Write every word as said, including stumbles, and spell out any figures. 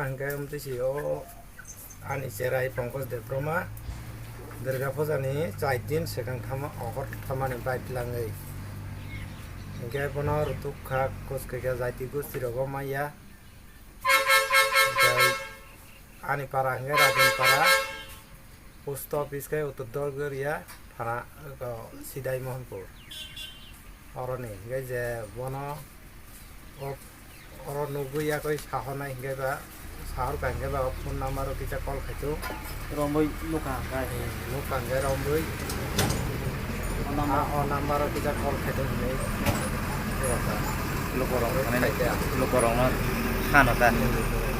Hingke amtwi si o ani cherai Pankaj Debbarma Durga Puja ni chai din swkang thama, ohor thamani bai tlangwi. Hingke bono rutuk kha, kuchkhe khe jaiti gosti rogo maya. Hingke ani para hingke Rajan para, post office khe Uttor Dorgoria, thana, o, Sidai Mohanpur. Oroni hingke je bono o, oro nugwi yakwi sahornai hingke ba, sahor ka hingke ba o phone number o kisa call khaito. Romwi nukha hingkai. Hmm, nukha hingke romwi. O number. Ah, o number o kisa call khaito hinwi. Lukorok Romwi manai khaito. Lukorokno khano ta. Hmm.